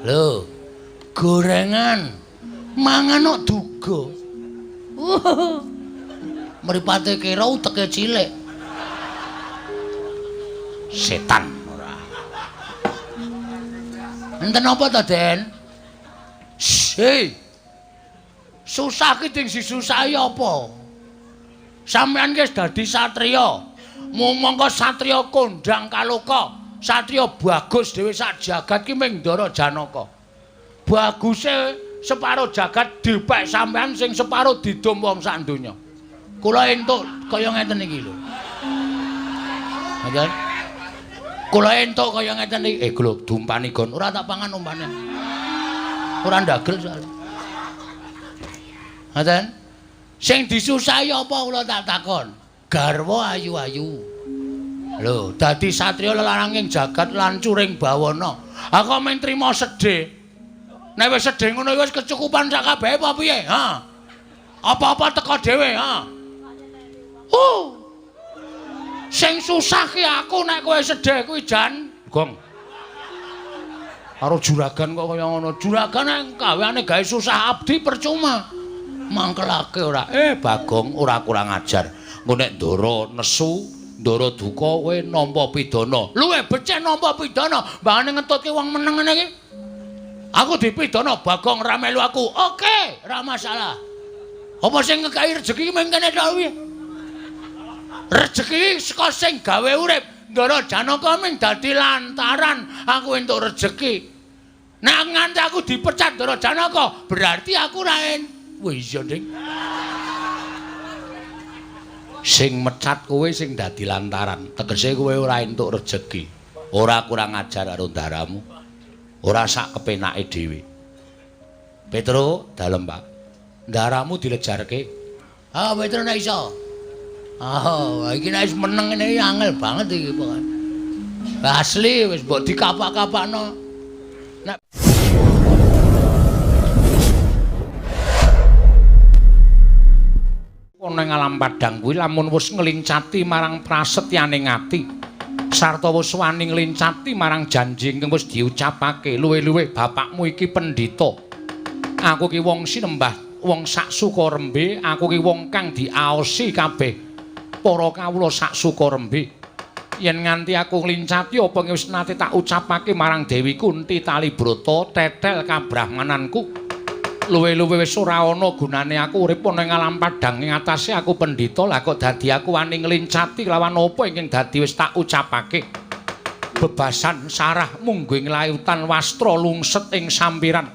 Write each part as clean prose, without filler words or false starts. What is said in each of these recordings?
Lho, gorengan mangan kok duga. Mripate kira uteke cilik. Setan ora. Enten apa to, Den? Hei. Susah ki sing disusahi apa? Sampeyan ki wis dadi satriya. Mongko satriya kondang kaloka, satriya bagus dhewe sak jagat ki ming Ndara Janaka. Baguse separo jagat dipek sampeyan sing separo didum wong sak donya. Kula entuk kaya ngeten iki lho. Ngoten. Kula entuk kaya ngeten iki. Lho dumpani gon ora tak pangan umpane. Ora ndagel soalé. Ngoten. Sing disusahi apa kula tak takon? Garwa ayu-ayu. Lho, dadi satriya lelaranging jagat lan curing bawana. Aku mung trima sedih. Nek wis sedih ngono wis kecukupan sak kabehe apa piye? Ha. Apa-apa teko dhewe, ha. Oh. Sing susah ki aku nek kowe sedih kuwi jan gong. Karo juragan kok kaya ngono. Juragan nek gaweane gawe susah abdi percuma. Mangkelake ora. Bagong ora kurang ajar. Engko nek ndara nesu, ndara duka kowe nampa pidana. Luwe becik nampa pidana, mbangane ngetutke wong meneng ngene iki. Aku dipidana Bagong ra melu aku. Oke, ra masalah. Apa sing ngekeki rejeki mung kene tok kuwi? Rejeki saka sing gawe urip. Ndara Janaka mung dadi lantaran aku entuk rejeki. Nek nganti aku dipecat Ndara Janaka, berarti aku ra Wah iya, Ding. Sing mecat kowe sing dadi lantaran, tegese kowe ora entuk rejeki. Ora kurang ajar karo ndaramu. Ora sak kepenake dhewe. Petro, dalem, Pak. Ndaramu dilejarke. Ah, Petro nek iso. Ah, iki nek wis meneng ngene iki angel banget iki pokoke. Asli wis mbok dikapak-kapakno. Nek ana ing alam padhang kuwi lamun wis nglincati marang prasetyaning ati sarta wis wani nglincati marang janji ingkang wis diucapake luwih-luwih bapakmu iki pendhita. Aku ki wong sinembah, wong sak sukarembe, aku ki wong kang diaosi kabeh para kawula sak sukarembe. Yen nganti aku nglincati apa wis nate tak ucapake marang Dewi Kunti Talibrata tetel kabrahmananku. Luwe-luwe wis ora ana gunane aku urip ana ing alam padhang ing atase aku pendhita lah kok dadi aku wani nglincati lawan apa ingkang dadi wis tak ucapake. Bebasan sarah mungguh ing layutan wastra lungset ing sampiran.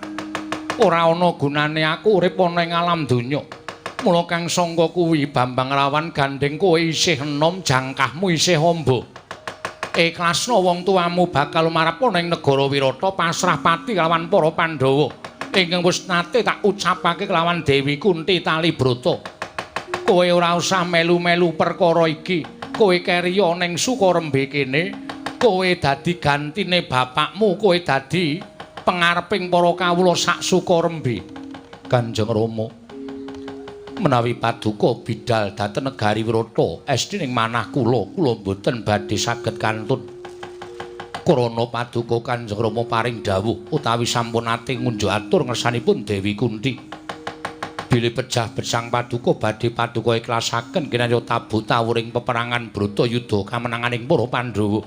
Ora ana gunane aku urip ana ing alam donya. Mula kang sangka kuwi Bambang Rawan gandeng kowe isih enom jangkahmu isih amba. Ikhlasna wong tuamu bakal marep ana ing negara Wirata pasrah pati lawan para Pandhawa. Ingkang wis nate tak ucapake kelawan Dewi Kunti Talibrata. Kowe ora usah melu-melu perkara iki. Kowe keriya ning Sukarembe kene, kowe dadi gantine bapakmu, kowe dadi pengareping para kawula sak Sukarembe. Kanjeng Rama, menawi paduka bidal dhateng negari Wirata, esti ning manah kula, kula mboten badhe saged kantun. Krana paduka Kanjeng Rama paring dawuh utawi sampun nate ngunjuk atur ngersanipun Dewi Kunti. Bilih pejah besang paduka badhe paduka ikhlasaken kinarya tabu tawuring peperangan Bratayuda kamenanganing para Pandhawa.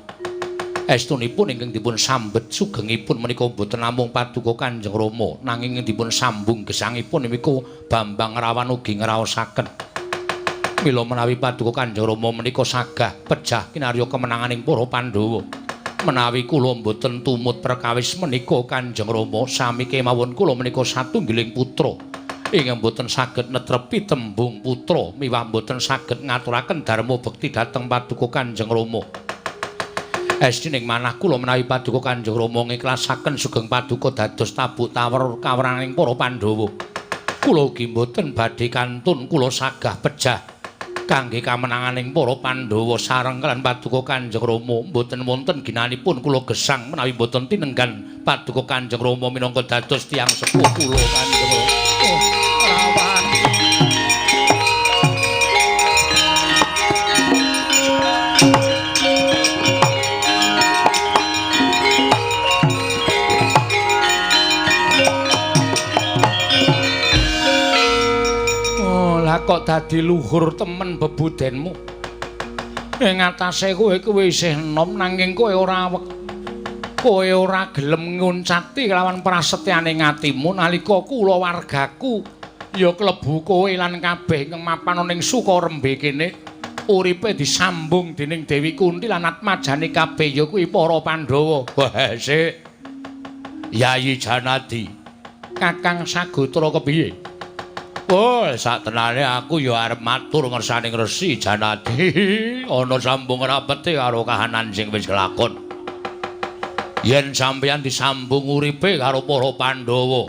Estunipun ingkang dipun sambet sugengipun menika mboten namung paduka Kanjeng Rama nanging dipun sambung gesangipun niku Bambang Rawan ugi ngraosaken. Mila menawi paduka Kanjeng Rama menika sagah pejah kinarya kemenanganing para Pandhawa. Menawi kula mboten tumut perkawis menika Kanjeng Rama sami kemawon kula menika satunggiling putra ingkang mboten saged netrepi tembung putra miwah mboten saged ngaturaken dharma bekti dhateng paduka Kanjeng Rama. Esti ning manah kula menawi paduka Kanjeng Rama ngiklasaken sugeng paduka dados tabuk tawur kawraning para Pandhawa. Kula ugi mboten badhe kantun kula sagah pejah kangge kamenanganing para Pandhawa sareng kaliyan paduka Kanjeng Rama mboten wonten ginanipun kula gesang menawi mboten tinenggan paduka Kanjeng Rama minangka dados tiyang sepuh kula Kanjeng Rama. Oh, Rawan. Kok dadi luhur temen bebudenmu. Ing atase kowe kuwi isih enom nanging kowe ora kowe ora gelem nguncati kelawan prasetyane atimu nalika kula wargaku ya klebu kowe lan kabeh ingkang mapan ana ing Sukarembe kene uripe disambung dening Dewi Kunti lan atmajane kabeh ya kuwi para Pandhawa. Wah, sik. Yayi Janadi, Kakang Sagotra kepiye? Oh, sak tenane aku ya arep matur ngersaning Resi Janadi. Ana sambung rapete karo kahanan sing wis kelakon. Yen sampeyan disambung uripe karo para Pandhawa,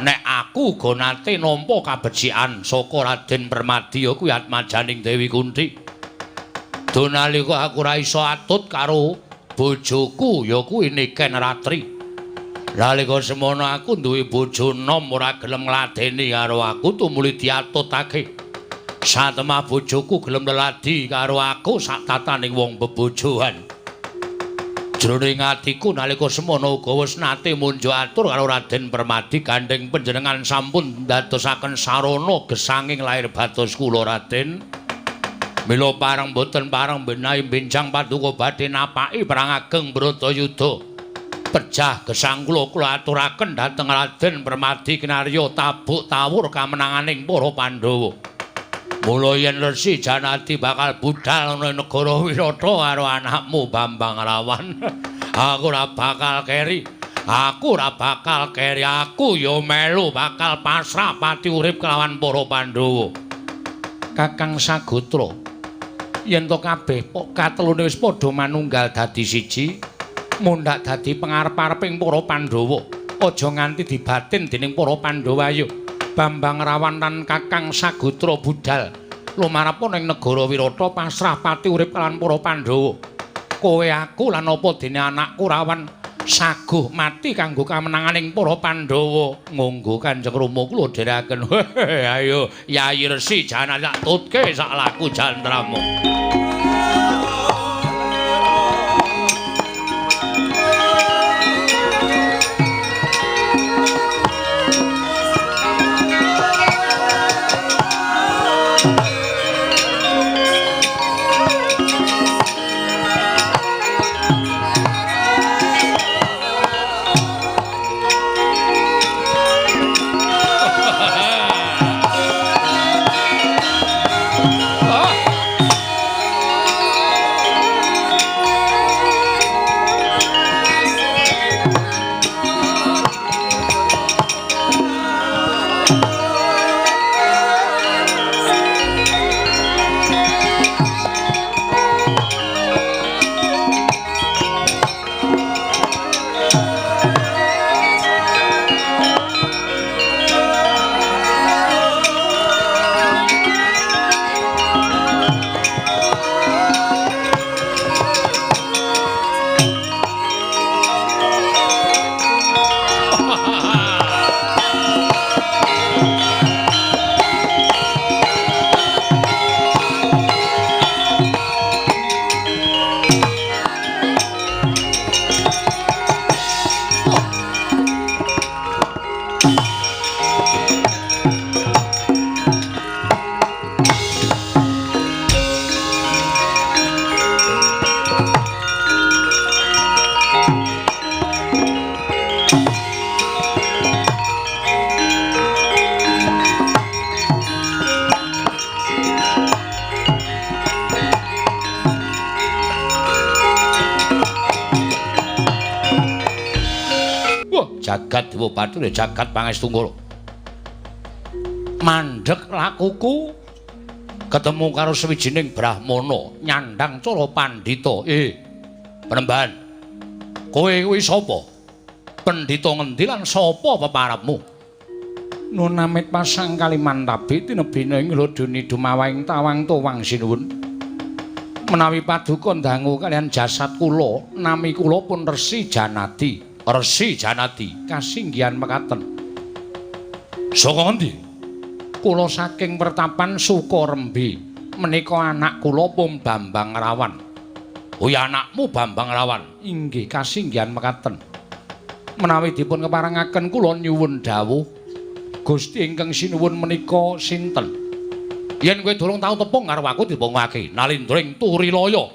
nek aku uga nate nampa kabecikan saka Raden Permadi ya kuwi atmajaning Dewi Kunti. Dunalika aku ora iso atut karo bojoku ya kuwi Niken Ratri. Nalika semono aku duwe bojo nom ora gelem ngladeni karo aku tumuli diatutake. Satemah bojoku gelem leladi karo aku sak tataning wong bebojoan. Jroning atiku nalika semono uga wis nate munjo atur karo Raden Permadi gandheng panjenengan sampun ndadosaken sarana gesanging lair batos kula Raden. Mila pareng boten pareng benahi benjang paduka badhe napaki perang ageng Bratayuda. Pejah gesang kula kula aturaken dhateng Raden Permadi kinarya tabuk tawur kamenanganing para Pandhawa. Mula yen Resi Janadi bakal budhal ana negara Wirata karo anakmu Bambang Rawan, aku ora bakal keri. Aku ora bakal keri. Aku ya melu bakal pasrah pati urip kelawan para Pandhawa. Kakang Sagotra, yen to kabeh katelune wis padha manunggal dadi siji, mundhak dadi pengarep-areping para Pandhawa. Aja nganti dibatin dening para Pandhawa. Ayo Bambang Rawan lan Kakang Sagotra budhal lumarep ning negara Wirata pasrah pati urip lan para Pandhawa. Kowe aku lan apa dene anakku Rawan saguh mati kanggo kamenanganing para Pandhawa. Monggo Kanjeng Rama kula dherekaken. Ayo Yayi Resi Janadi tak tutke sak laku jantramu. Jagat Dewa Bathara jagat Pangestu Ngoro. Mandhek lakuku ketemu karo sawijining brahmana nyandang cara pandhita. Penemban. Kowe kuwi sapa? Pendhita ngendi lan sapa peparepmu? Nun amit pasang Kalimantabi tinebina ing lodoni dumawahing tawang towang sinuwun. Menawi paduka ndangu kaliyan jasad kula, nami kula pun Resi Janadi. Resi Janadi kasinggihan mekaten. Saka ngendi? Kula saking pertapan Sukarembe. Menika anak kula pun Bambang Rawan. Oh ya anakmu Bambang Rawan. Inggih kasinggihan mekaten. Menawi dipun keparengaken kula nyuwun dawuh Gusti ingkang sinuwun menika sinten? Yen kowe durung tau tepung karo aku dibongake Nalindra ing Turilaya.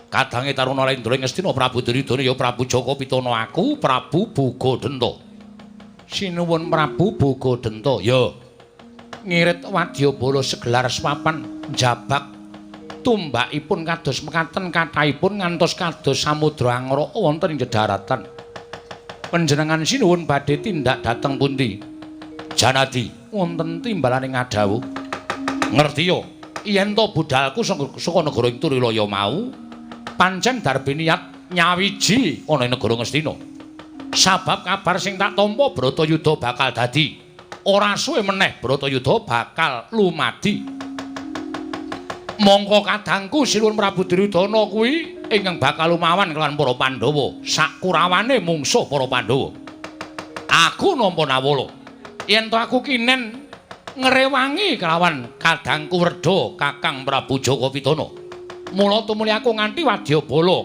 Kadange Taruna Nalindra ing Ngastina Prabu Duryudana ya Prabu Jaka Pitana aku Prabu Bogadenta. Sinuwun Prabu Bogadenta. Ya. Ngirit wadyabala segelar sepapan njabak tumbakipun kados mekaten kathahipun ngantos kados samudra angraka wonten ing dedaratan. Panjenengan sinuwun badhe tindak dhateng pundi? Janadi wonten timbalane ngadhawuh. Ngerti yo, yen to budalku saka negara ing Turilaya mau pancen darbe niat nyawiji ana ing negara Ngastina. Sabab kabar sing tak tampa Bratayuda bakal dadi. Ora suwe meneh Bratayuda bakal lumadi. Mongko kadangku Sinuwun Prabu Duryudana kuwi ingkang bakal lumawan kelawan para Pandhawa, sakurawane mungsuh para Pandhawa. Aku nampa nawala. Yen to aku kinen ngrewangi kelawan kadangku Werda Kakang Prabu Jaka Pitana. Mula tumuli aku nganti wadyabala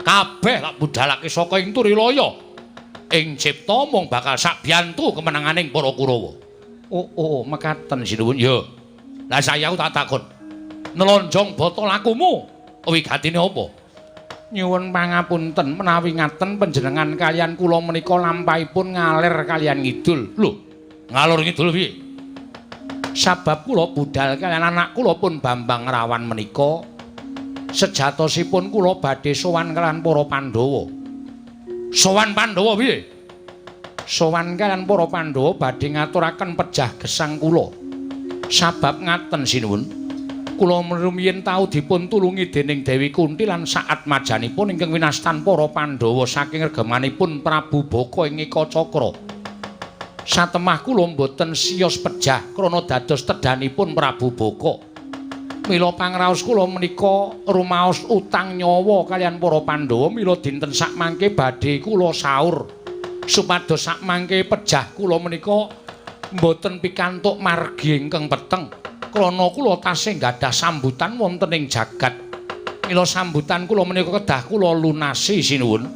kabeh tak budalake saka ing Turilaya. Ing cipta mung bakal sabiyantu kemenanganing para Kurawa. Oh, oh, mekaten sinuwun ya. Lah saya aku tak takon. Nelonjong bata lakumu wigatine apa? Nyuwun pangapunten menawi ngaten panjenengan kaliyan kula menika lampahipun ngalir kaliyan ngidul. Lho, ngalor ngidul piye? Sabab kula budal kaliyan anak kula pun Bambang Rawan menika sejatosipun kula badhe sowan kaliyan para Pandhawa. Sowan Pandhawa piye? Sowan kaliyan para Pandhawa badhe ngaturaken pejah gesang kula. Sabab ngaten sinuwun, kula rumiyin tau dipun tulungi dening Dewi Kunti lan saat majanipun ingkang winastan para Pandhawa saking regemanipun Prabu Baka ing Ekacakra. Satemah kula mboten siyos pejah krana dados tedhanipun Prabu Baka. Mila pangraos kula menika rumaos utang nyawa kaliyan para Pandhawa mila dinten sakmangke badhe kula saur supados sakmangke pejah kula menika mboten pikantuk margi ingkang peteng krana kula tasih gadah sambutan wonten ing jagat. Mila sambutan kula menika kedah kula lunasi sinuwun.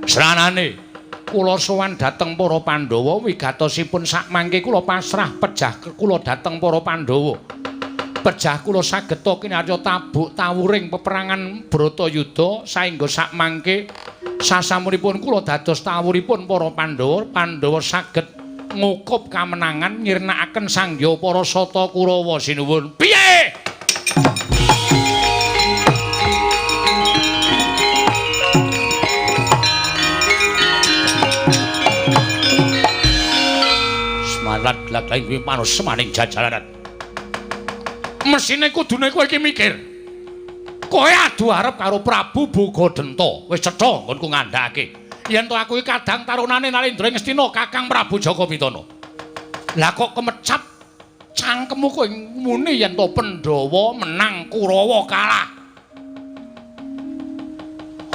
Sranane kula sowan dhateng para Pandhawa wigatosipun sakmangke kula pasrah pejah kula dhateng para Pandhawa. Pejah kula saged kinarya tabuk tawuring peperangan Bratayuda saengga sakmangke sasampunipun kula dados tawuripun para Pandhawa, Pandhawa saged ngukup kamenangan nyirnakaken sangya para Sata Kurawa sinuwun. Piye? Semangat laglaing kuwi manus semaning jajalanan. Mesine kudune kowe iki mikir. Kowe adu arep karo Prabu Bogadenta. Wis cetha nggonku ngandhakake. Yen to aku iki kadang tarunane Nalindra Ngastina Kakang Prabu Jaka Pitana. Lah kok kemecap cangkemmu kowe muni yen to Pandhawa menang Kurawa kalah.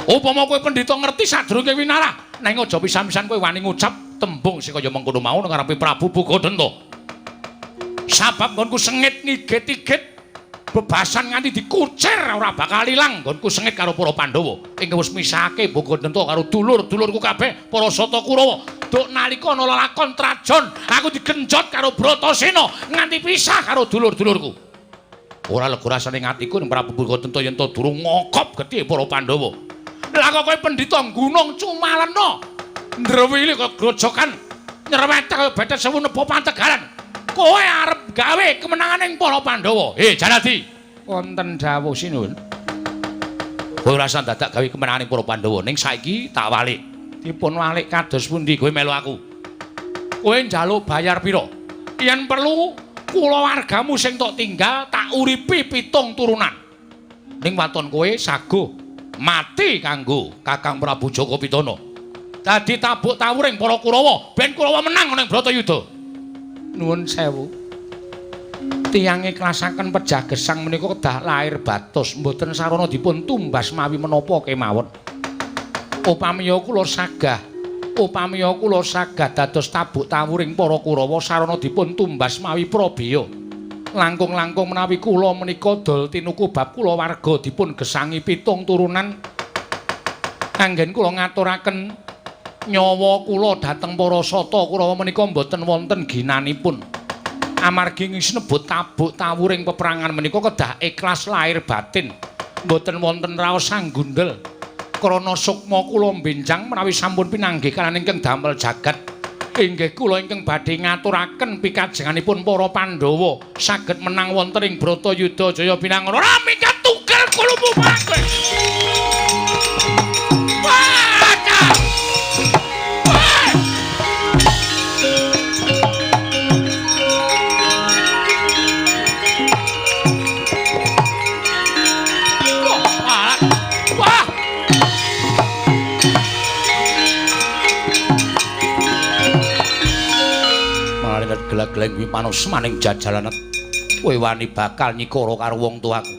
Upama kowe pendhita ngerti sadurunge winarah, neng aja pisan-pisan kowe wani ngucap tembung sing kaya mengkono mau nang ngarepe Prabu Bogadenta. Sabab nggonku sengit ngigit-igit bebasan nganti dikucer ora bakal ilang nggonku sengit karo para Pandhawa ingkang wis misahake Bogadenta karo dulur-dulurku kabeh para Sata Kurawa. Duk nalika ana lelakon trajon aku digenjot karo Bratasena nganti pisah karo dulur-dulurku. Ora lega rasane atiku ning Prabu Bogadenta yen to durung ngokop getih para Pandhawa. Lah kok kowe pendhita gunung cumalena ndrewili kaya grojokan nyerewet kaya bethet sewu nebo pantegalan. Kowe arep gawe kemenangan ing para Pandhawa. Hei Janadi, wonten dawuh sinuwun. Kowe ora usah dadak gawe kemenangan ing para Pandhawa, ning saiki tak walik. Dipun walik kados pundi kowe melu aku? Kowe njaluk bayar pira? Yen perlu kulawargamu sing tok tinggal tak uripi 7 turunan. Ning waton kowe saguh mati kanggo Kakang Prabu Jaka Pitana. Dadi tabuk tawuring para Kurawa, ben Kurawa menang ana ing Bratayuda. Nuwun sewu. Tiyang ikhlasaken pejah gesang menika kedah lair batos, mboten sarana dipun tumbas mawi menapa kemawon. Upamiya kula sagah, upamiya kula sagah dados tabuk tawuring para Kurawa sarana dipun tumbas mawi prabeya. Langkung-langkung menawi kula menika dol tinuku bab kula warga dipun gesangi 7 turunan. Anggen kula ngaturaken nyawa kula dhateng para Sata Kurawa menika mboten wonten ginanipun. Amargi sinebut tabuk tawuring peperangan menika kedah ikhlas lahir batin. Mboten wonten raos sanggundel. Krana sukma kula benjang menawi sampun pinanggih kaliyan ingkang damel jagat. Inggih kula ingkang badhe ngaturaken pikajenganipun para Pandhawa saged menang wonten ing Bratayuda Jaya Binangun. Ora minggat tugel kulumu mangke. Gelag-geleng kuwi panusmaning jajalanet. Kowe wani bakal nyikara karo wong tuaku.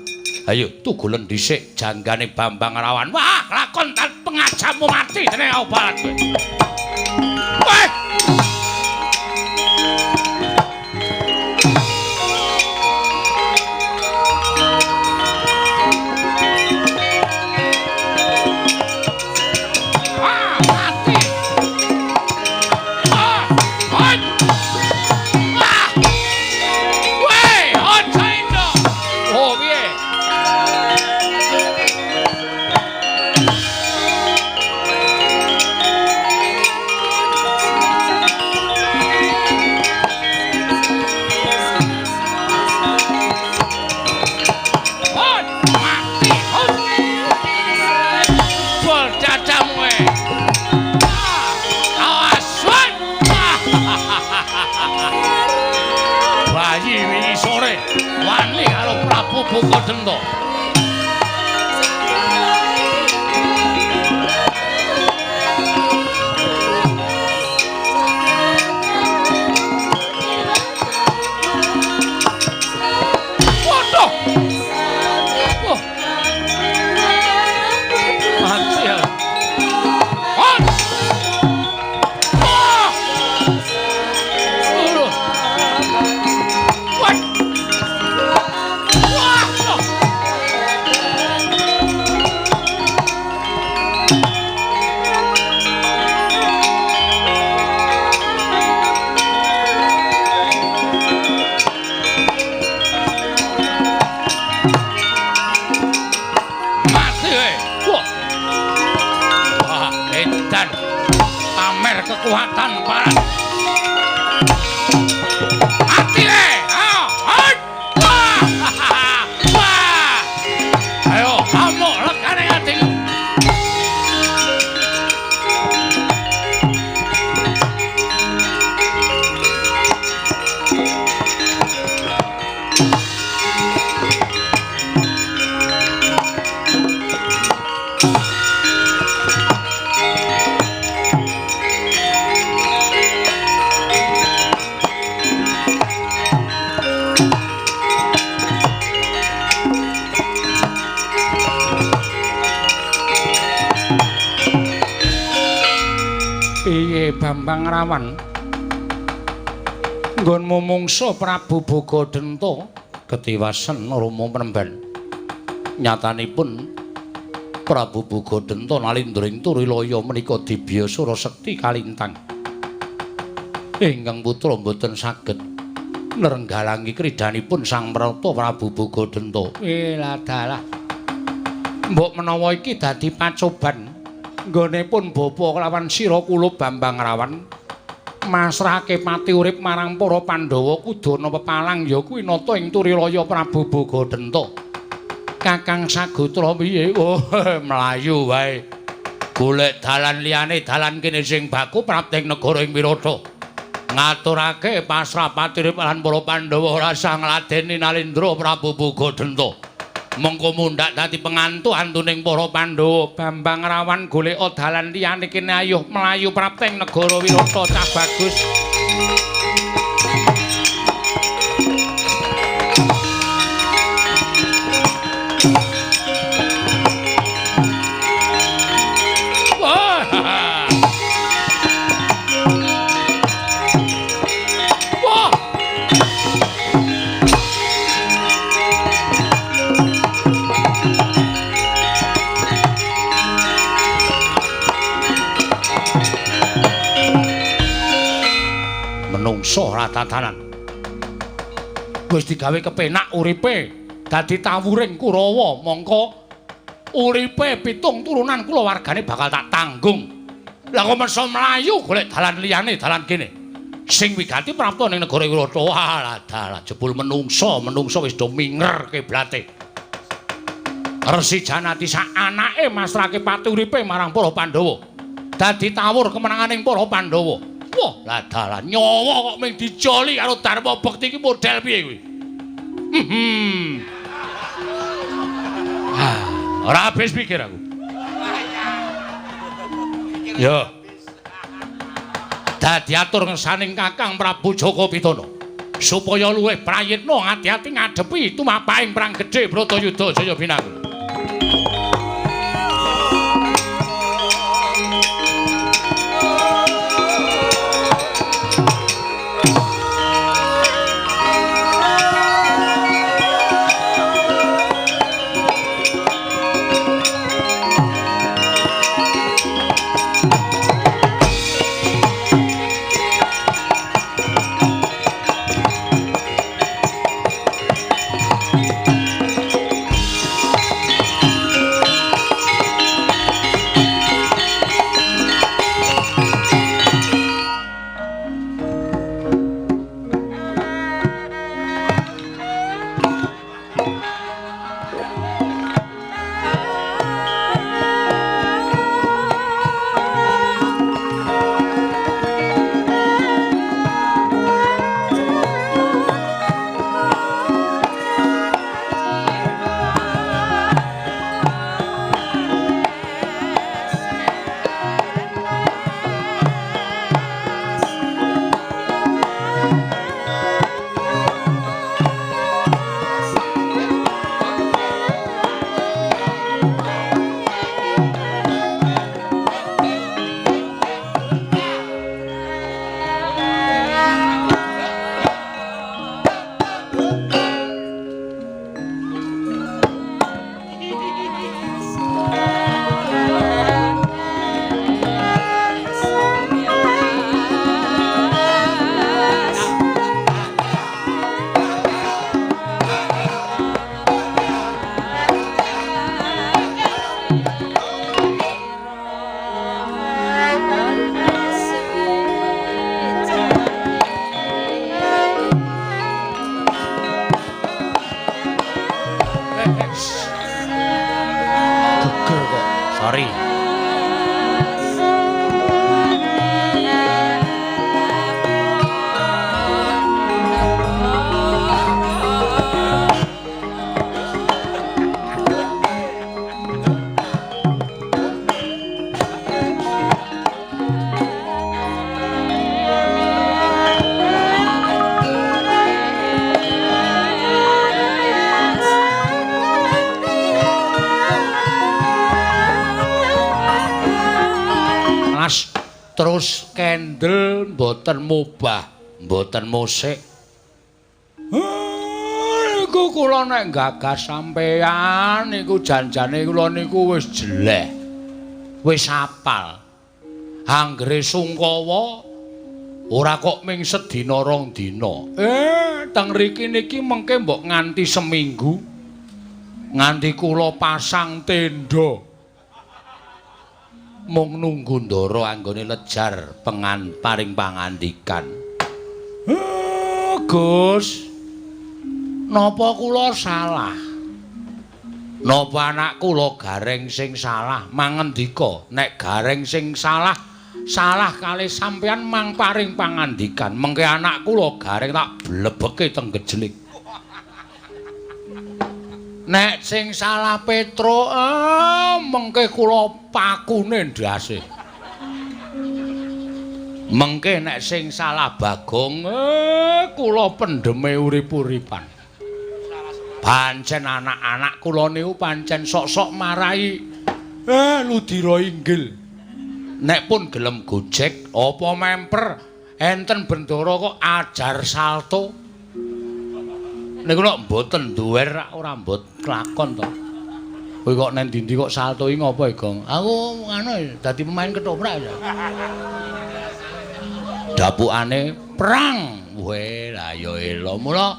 Ayo tugulen dhisik janggane Bambang Rawan. Wah, lakon tan pengajamu mati dene obat kowe. Weh. Wah, mati. Ah, hoi. Bukodento. Waduh. Wah. Mati ya. Wah. Wah. Wah. Kekuatan parat. Mati le. Wah. Wah. Ayo amuk lekane atiku. Piye Bambang Rawan? Nggonmu mungsuh Prabu Bogodenta ketiwasen Rama Premban. Nyatanipun Prabu Bogodenta nalindra ing Turilaya menika dibya Surasekti kalintang. Ingkang putra mboten saged nrenggalangi kridhanipun Sang Mrata Prabu Bogodenta. Ladalah. Mbok menawa iki dadi pacoban nggonipun bapa kelawan sira kula Bambang Rawan masrahake pati urip marang para Pandhawa kudu ana pepalang ya kuwi nata ing Turilaya Prabu Bogodenta. Kakang Sagotra piye? Oh, mlayu wae. Golek dalan liyane, dalan kene sing baku prapting negara ing Wirata. Ngaturake pasrah pati urip lan para Pandhawa ora sah ngladeni Nalindra Prabu Bogodenta. Mengko mundhak dadi pengantu antuning para Pandhawa. Bambang Rawan golek dalan liyane kene ayuh mlayu prapting negara Wirata cah bagus. Wah. Wah. Menungso ora tatanan. Wis digawe kepenak uripe dadi tawuring Kurawa, mongko uripe pitung turunan kulawargane bakal tak tanggung. Lah kok mesa mlayu golek dalan liyane, dalan kene. Sing wigati prapta ning negara Wirata. Walah dalah jebul menungsa, menungsa wis do minger kiblate. Resi Janati sak anake masrahke pati uripe marang para Pandhawa. Dadi tawur kemenanganing para Pandhawa. Wah, lah dalah nyawa kok mung dijoli karo Dharma Bekti iki model piye kuwi? Ora habis pikir aku. Ya. Dadi atur ngersaning Kakang Prabu Jaka Pitana supaya luwih prayitna ati-ati ngadepi tumapahing perang gedhe Bratayuda Jaya Binangun. Terus kendel mboten mubah, mboten musik. Niku kula nek gagas sampean niku janjane kula niku wis jeleh. Wis apal. Anggere sungkawa ora kok ming sedina rong dina. Teng mriki niki mengke mbok nganti seminggu. Nganti kula pasang tenda. Mung nunggu ndara anggone lejar pengan paring pangandikan. Gus, napa kula salah? Napa anak kula Gareng sing salah? Mangendika, nek Gareng sing salah, salah kalih sampeyan mang paring pangandikan. Mengke anak kula Gareng tak blebeke teng gejlik. Nek sing salah Petruk, mengke kula pakune ndase. Mengke nek sing salah Bagong, kula pendheme urip-uripan. Pancen anak-anak kula niku pancen sok-sok marai ludira inggil. Nek pun gelem gojek apa memper enten bendara kok ajar salto. Niku nek mboten duwer ora mbot kelakon to. Kowe kok nang ndi-ndi kok salto iki ngopo, Gong? Aku ngono dadi pemain ketoprak ya. Dapukane perang. Weh, lah ya elo. Mula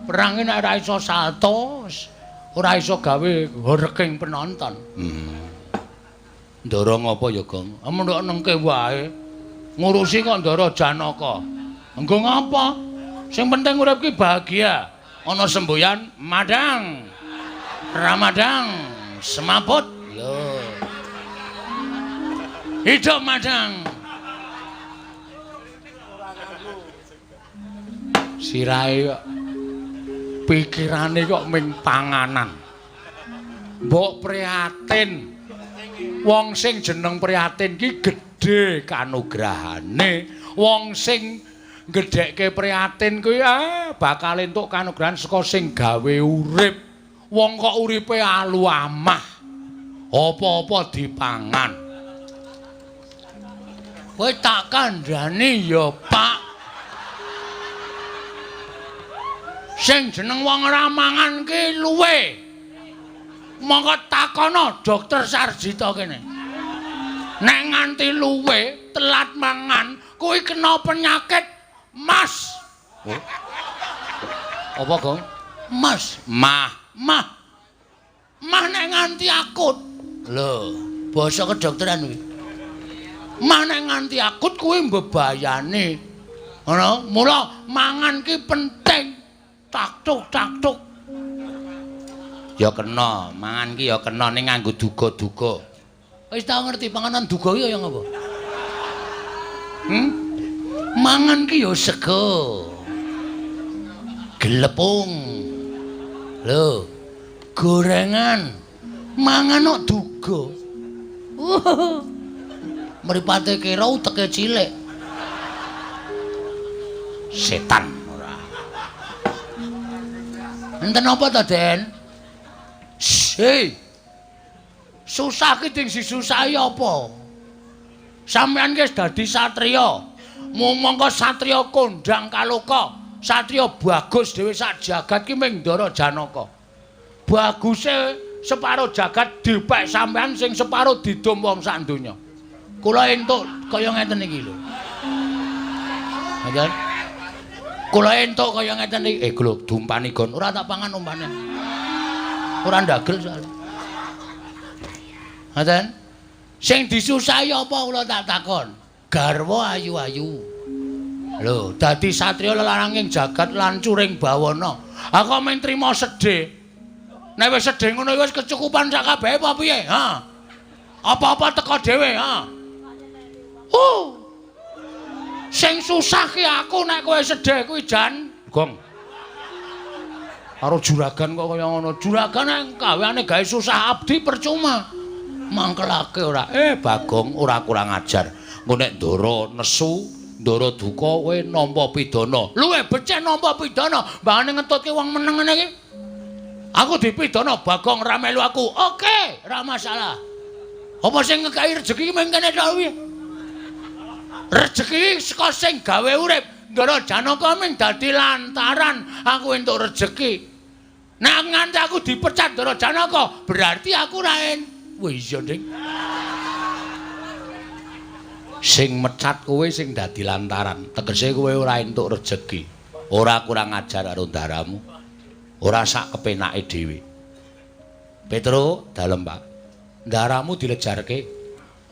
Perang nek ora iso salto, ora iso gawe horking penonton. Ndara ngapa ya, Gong? Mendhok nengke wae. Ngurusi kok Ndara Janaka. Engko ngapa? Sing penting urip ki bahagia. Ana semboyan madang. Ramadang semaput. Yo. Hidup madang. Sirahe kok pikirane kok ming panganan. Mbok prihatin. Wong sing jeneng prihatin ki gedhe kanugrahane. Wong sing gedhekke prihatin kuwi bakal entuk kanugrahan saka sing gawe urip. Wong kok uripe alu amah. Apa-apa dipangan. Kowe tak kandhani ya, Pak. Sing jeneng wong ora mangan ki luwe. Mongko takono dokter Sarjito kene. Nek nganti luwe, telat mangan, kuwi kena penyakit mas. Oh. Apa, Gong? Mas, mah, mah. Mah nek nganti akut. Lho, basa kedokteran kuwi. Mah nek nganti akut kuwi mbebayani. Ngono, mula mangan ki penting. Taktuk taktuk. Ya kena, mangan ki ya kena ning nganggo duga-duga. Wis tau ngerti panganan duga ki kaya ngapa? Mangan ki ya sego. Glepung. Lho, gorengan. Mangan kok duga. Mripate kira uteke cilik. Setan ora. Enten apa to, Den? Hei. Susah ki ding disusahi apa? Sampeyan ki wis dadi satriya. Mongko satriya kondang kaloka, satriya bagus dhewe sak jagat ki ming Ndara Janaka. Baguse separo jagat dipek sampeyan sing separo didum wong sak donya. Kula entuk kaya ngeten iki lho. Ngoten. Kula entuk kaya ngeten iki. Lho dumpani gon ora tak pangan umpane. Ora ndagel soalé. Ngoten. Sing disusahi apa kula tak takon? Garwa ayu-ayu. Lho, dadi satriya lelaranging jagat lan curing bawana. Aku mung trima sedih. Nek wis sedih ngono wis kecukupan sak kabehe apa piye? Ha. Apa-apa teko dhewe, ha. Sing susah ki aku nek kowe sedih kuwi jan. Gong. Karo juragan kok kaya ngono. Juragan nek gaweane gawe susah abdi percuma. Mangkelake ora. Bagong ora kurang ajar. Engko nek ndara nesu, ndara duka kowe nampa pidana. Luwe becik nampa pidana, mbangane ngetutke wong meneng ngene iki. Aku dipidana Bagong ra melu aku. Oke, ra masalah. Apa sing ngekeki rejeki iki mung kene tok kuwi? Rejeki saka sing gawe urip. Ndara Janaka ming dadi lantaran aku entuk rejeki. Nek nganti aku dipecat Ndara Janaka, berarti aku ra Wah iya, Ding. Sing mecat kowe sing dadi lantaran, tegese kowe ora entuk rejeki. Ora kurang ajar karo ndaramu. Ora sak kepenake dhewe. Petro, dalem, Pak. Ndaramu dilejarke.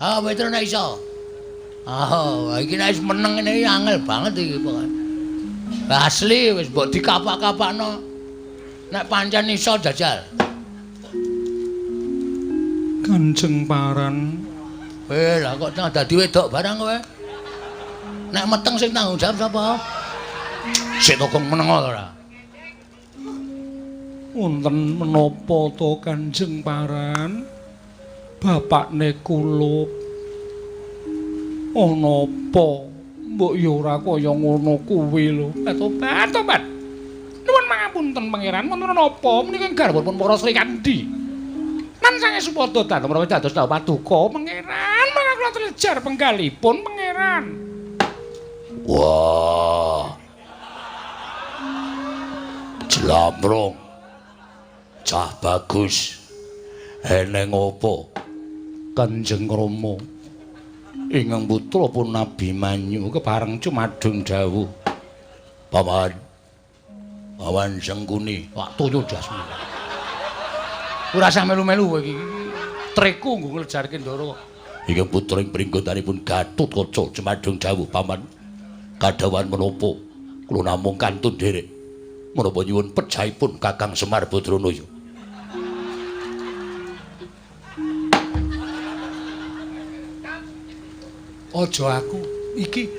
Ah, Petro nek iso. Ah, iki nek wis meneng ngene iki angel banget iki pokoke. Asli wis mbok dikapak-kapakno. Nek pancen iso jajal. Kanjeng Paran. Lah kok dadi wedok barang kowe? Nek meteng sing tanggung jawab sapa? Sik to kong meneng ora? Wonten menapa to Kanjeng Paran? Bapakne kulup. Ana apa? Mbok ya ora kaya ngono kuwi lho. Tobat, tobat. Nuwun pangapunten pangeran, wonten napa menika garwanipun para Srikandhi? Lan sange supada dalem menawi dados dawuh paduka pangeran, mangga kula trejar penggalipun pangeran. Wah. Jlamrung. Cah bagus. Eneng apa? Kanjeng Rama ingkang putra pun Abimanyu kepareng cumadung dawuh. Paman. Awan Sengkuni, wak toyo jasmu. Ora usah melu-melu kowe iki. Treku nggo nglejarke Ndara. Iki putra ing pringgotanipun Gatotkaca jumadung dawuh paman. Kadhawan menapa kula namung kantun nderek. Menapa nyuwun pejahipun Kakang Semar Badranaya. Aja aku iki.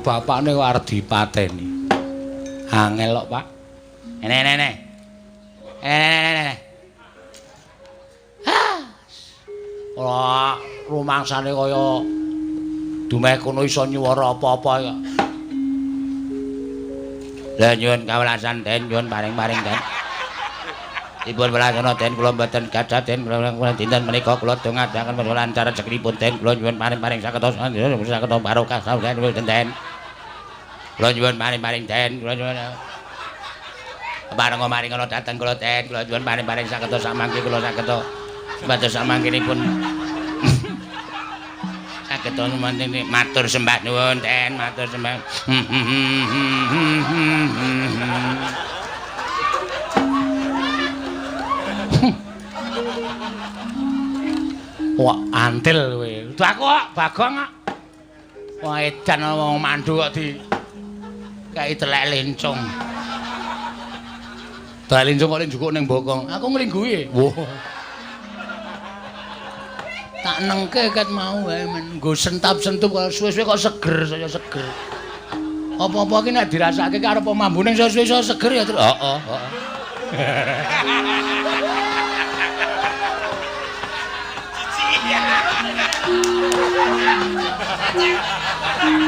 Bapakne kok arep dipateni. Angel kok, Pak. Ene ene ene. Ene. Ora rumangsane kaya dumeh kono iso nyuwara apa-apa kok. Lah nyuwun kawelasan Den, nyuwun paring-paring Den. Dipun welasana Den kula mboten gadah Den kula dinten menika kula dongadaken lancar rezekinipun Den kula nyuwun paring-paring saged saged barokah sauden Den. Kula nyuwun paring-paring Den kula nyuwun parenga maring ana dhateng kula Den kula nyuwun paring-paring saged samangke kula saged supados samangkenipun saged matur sembah nuwun Den matur sembah. Wah, antil kowe. Aku kok Bagong kok. Wah, edan wong mandu kok di kae telek lencung. Telek lencung kok njukuk ning bokong. Aku nglingguhi. Wah. Tak nengke ket mau wae men nggo sentap-sentup kok suwe-suwe kok seger saya seger. Apa-apa ki nek dirasake ki arep mambune suwe-suwe iso seger ya terus. Heeh,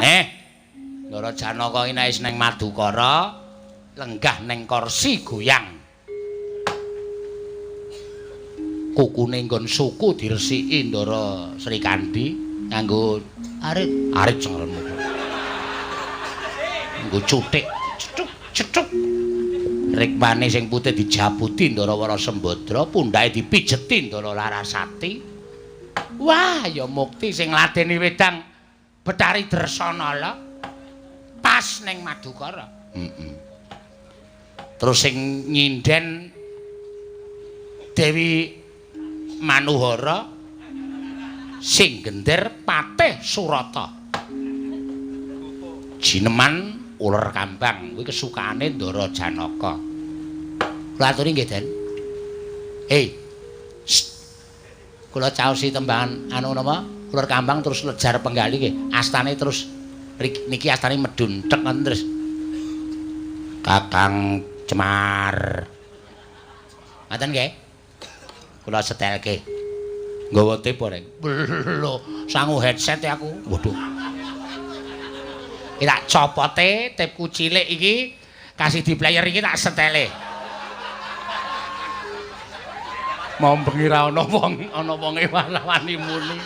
heeh. Ndara Janaka iki nek wis ning Madukara, lenggah ning kursi goyang. Kukune nggon suku diresiki Ndara Srikandhi nganggo arit, arit cengremu. Nggo cuthik, cethuk, cethuk. Rikmane sing putih dijabuti Ndara Wara Sembadra, pundhake dipijeti Ndara Larasati. Wah, ya mukti sing ngladeni wedang Betari Dresanala pas ning Madukara. Heeh. Terus sing nyinden Dewi Manuhara sing gender Patih Surata. Jineman uler kambang kuwi kesukaane Ndara Janaka. Kula aturi nggih, Den. Hei. Kula caosi tembangan anu napa? Uler kambang terus lejar penggali nggih. Astane terus niki astane medun tek ngoten terus. Kakang Cemar. Ngoten nggih. Kula setelke. Nggawa tip ora? Lho, sangu headset aku. Waduh. Iki tak copote tipku cilik iki kasih di player iki tak setele. Mau bengi ra ana wong, ana wonge wani muni.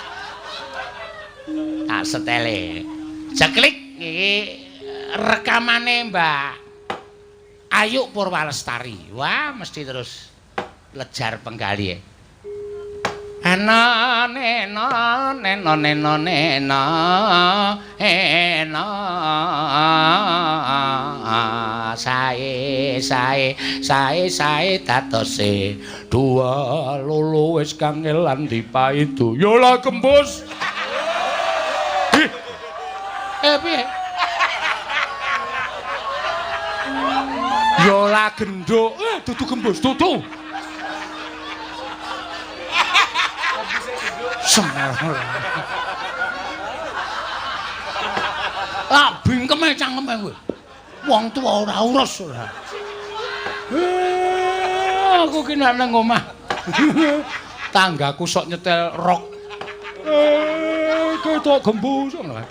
Tak setele. Jeklik iki rekamane Mbak Ayu Purwalestari. Wah, mesti terus lejar penggali. Ena nena nena nena nena ena sae sae sae sae dadose dua lolo wis kangelan dipaidu ya lah gembus. Piye ya lah genduk dudu gembus dudu Semar. Ah bingkeme cangkeme kowe. Wong tuwa ora urus ora. Aku ki nek nang omah. Tanggaku sok nyetel rock. Ketok gembus ngono.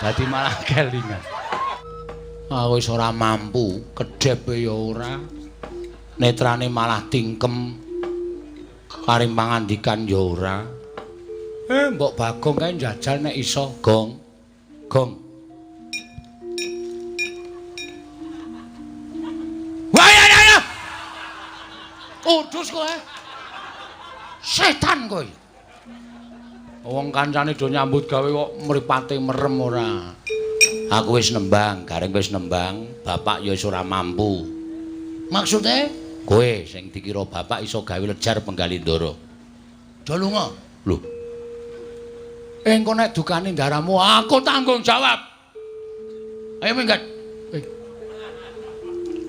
Dadi malah kelingan. Aku wis ora mampu, kedhep ya ora. Netrane malah tingkem. Karim pangandikan ya ora. Mbok Bagong kae njajal nek iso, Gong. Gong. Wah ya ya ya. Udus kowe. Setan kowe. Wong kancane do nyambut gawe kok mripate merem ora. Aku wis nembang, Gareng wis nembang, bapak ya wis ora mampu. Maksude kowe sing dikira bapak iso gawe lejar penggali Ndara. Do lunga. Lho. Engko nek dukane ndaramu aku tanggung jawab. Ayo minggat.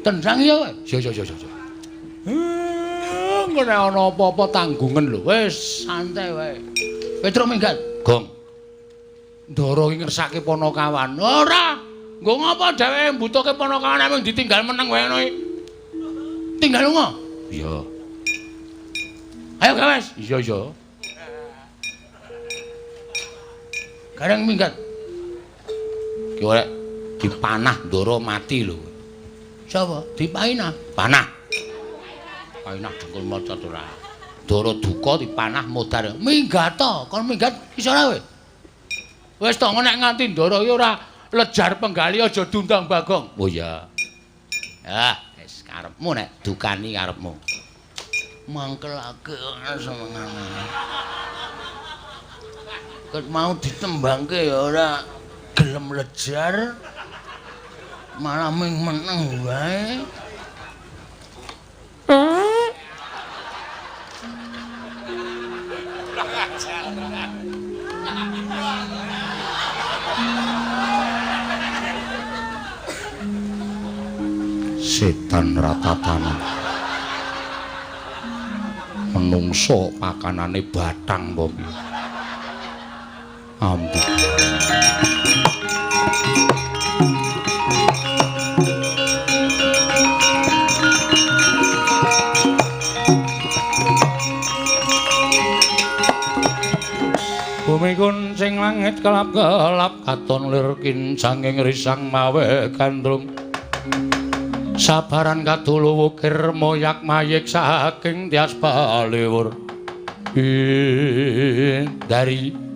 Tendang ya kowe. Yo yo yo yo. Engko nek ana apa-apa tanggungan lho. Wis santai wae. Petruk minggat. Gong. Ndara iki ngersake Panakawan. Ora. Nggo ngapa dheweke mbutuhke Panakawan mung ditinggal meneng wae ngono iki. Tinggal lunga. Iya. Ayo gawes. Iya iya. Gareng minggat. Ki ora dipanah Ndara mati lho. Sapa? Dipainah. Panah. Painah dengkul maca ora. Ndara duka dipanah modar. Minggat to, kon minggat iso ora kowe? Wis to nek nganti Ndara iki ora lejar penggali aja diundang Bagong. Oh iya. Ah, wis karepmu nek dukani karepmu. Mangkelake senengane. Ket mau ditembangke ya ora gelem lejar. Malah ming meneng wae. Setan ratatane. Menungso pakanane bathang apa piye? Ambu. Bumi kuncing langit kelap-kelap katon lir kincanging risang mawe gandrung. Sabaran kadulu wukir moyak mayik saking tias paliwur. Dari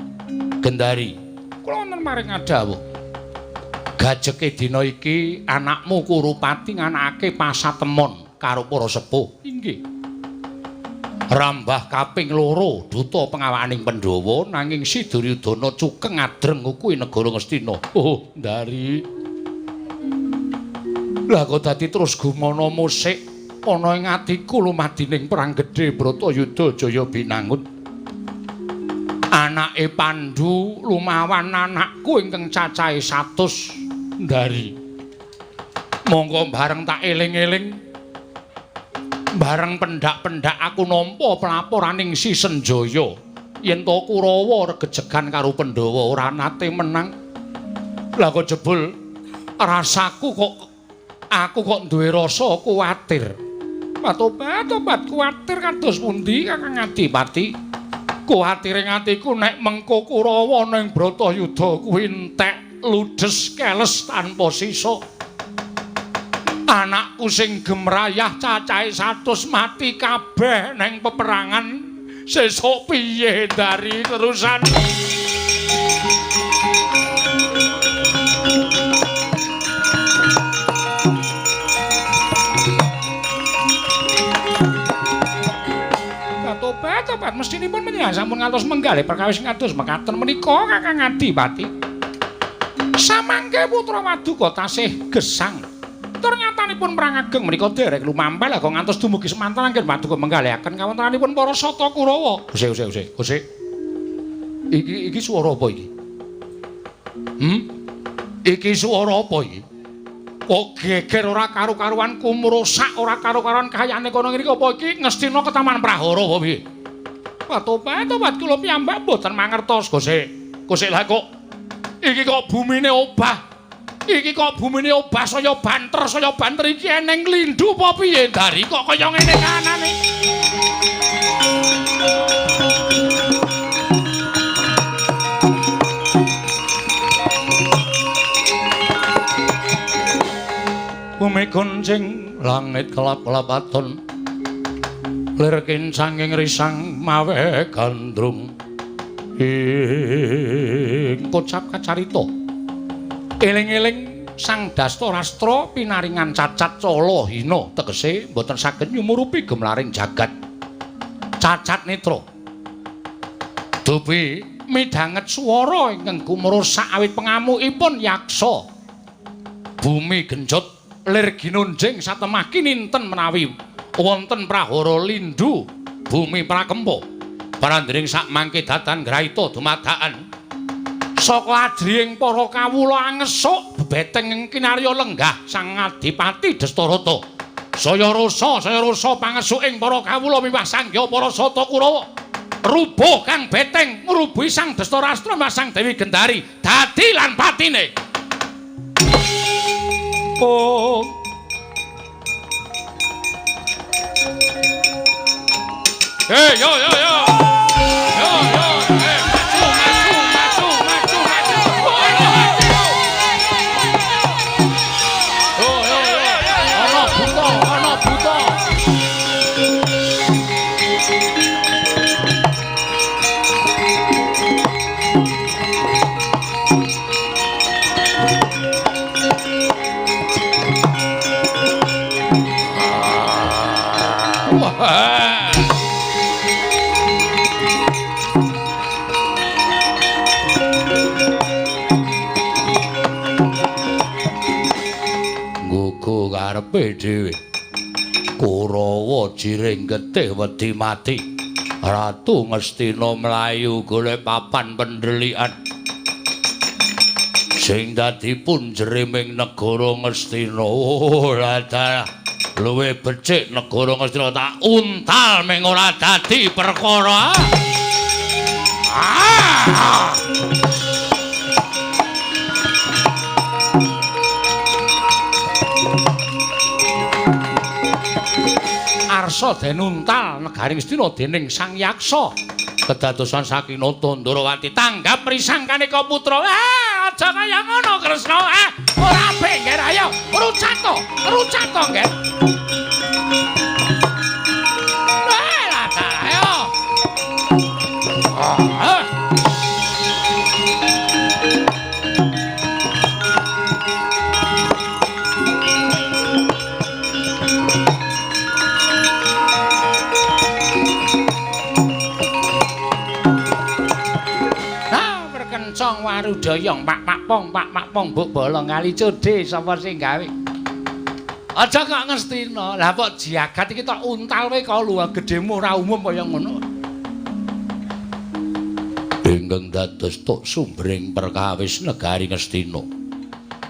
Gendari, kula wonten maring ngadhawuh. Gajeke dina iki anakmu Kurupati nganakake pasatemon karo para sepuh. Inggih. Rambah kaping loro duta pengawakaning Pandhawa nanging si Duryudana cukeng adreng ngukuhi negara Ngastina. Oh, Ndari. Lah kok dadi terus gumana musik ana ing atiku lumadining perang gedhe Bratayuda Jaya Binangun. Anake Pandhu lumawan anakku ingkang cacahe 100 Ndari. Monggo bareng tak eling-eling. Bareng pendak-pendak aku nampa pelaporaning si Senjaya yen to Kurawa regejegan karo Pandhawa ora nate menang. Lah kok jebul rasaku kok aku kok duwe rasa kuwatir. Patobat kuwatir kados pundi Kakang Adipati? Kuwatire atiku nek mengko Kurawa ning Bratayuda kuwi entek ludes keles tanpa sisa. Anakku sing gemrayah cacahe 100 mati kabeh neng peperangan sesuk piye dari terusan. Tobat mestinipun panjenengan sampun ngantos menggalih perkawis kados mekaten menika Kakang Adipati. Samangke putra Waduka tasih gesang. Ternyatanipun perang ageng menika dereng lumampah lah kok ngantos dumugi semanten anggen Waduka menggalihaken kawontenanipun para sata Kurawa. Usih usih usih usih. Iki iki swara apa iki? Iki swara apa iki? Kok geger ora karu-karuan kumrusak ora karu-karuan kayane kono ngene iki apa iki Ngastina ketaman prahara apa piye? Tobat kula piyambak mboten mangertos Gosek. Gosek lah kok iki kok bumine obah. Iki kok bumine obah saya banter iki eneng lindhu apa piye Ndari kok kaya ngene kanane. Bumi kuncing langit kelap-kelapaton lir kincanging risang mawe gandrung ing kocap kacarita eling-eling Sang Dastarastra pinaringan cacat cala hina tegese mboten saged nyumurupi gemlaring jagat cacat netra dupi Midhanget swara ingkang gumrusak awit pengamukipun yaksa. Bumi genjot lir ginunjing satemah kininten menawi wonten prahara lindhu bumi prakempa. Parandring sakmangke datan graita dumadakan. Saka ajrihing para kawula angesuk bebeteng kinarya lenggah Sang Adipati Destarata. Saya rasa pangesuking para kawula miwah sangya para sata Kurawa. Rubuh kang beteng ngrubuhi Sang Destarastra miwah Sang Dewi Gendari dadi lan patine. Oh. Hey, yo yo yo. Yo yo. Hey, maju maju maju maju maju. Yo yo yo. Ana buta, ana buta. Wah. Nggo karepe dhewe. Kurawa jiring getih wedi mati. Ratu Ngastina mlayu golek papan pendhelikan. Sing dadi punjere ming negara Ngastina. Oh, dalah. Luwih becik negara Ngastina tak untal ming ora dadi perkara. Ah! Arsa den untal negari Ngastina dening Sang Yaksa. Kedadosan saking Nata Ndrawati tanggap risangkaneka putra. Ah, aja kaya ngono Kresna. Ah, ora apik ngger, ayo rucato, rucato ngger. Ah, ayo. Ah. Kencong warudayang pak pak pong pak pak pong mbok bolong kali codhe sapa sing gawe. Aja kok Ngastina. Lah kok jagat iki tok untal wae kok luwih gedhemu ora umum kaya ngono. Ingkang dados tok sumbering perkawis negari Ngastina.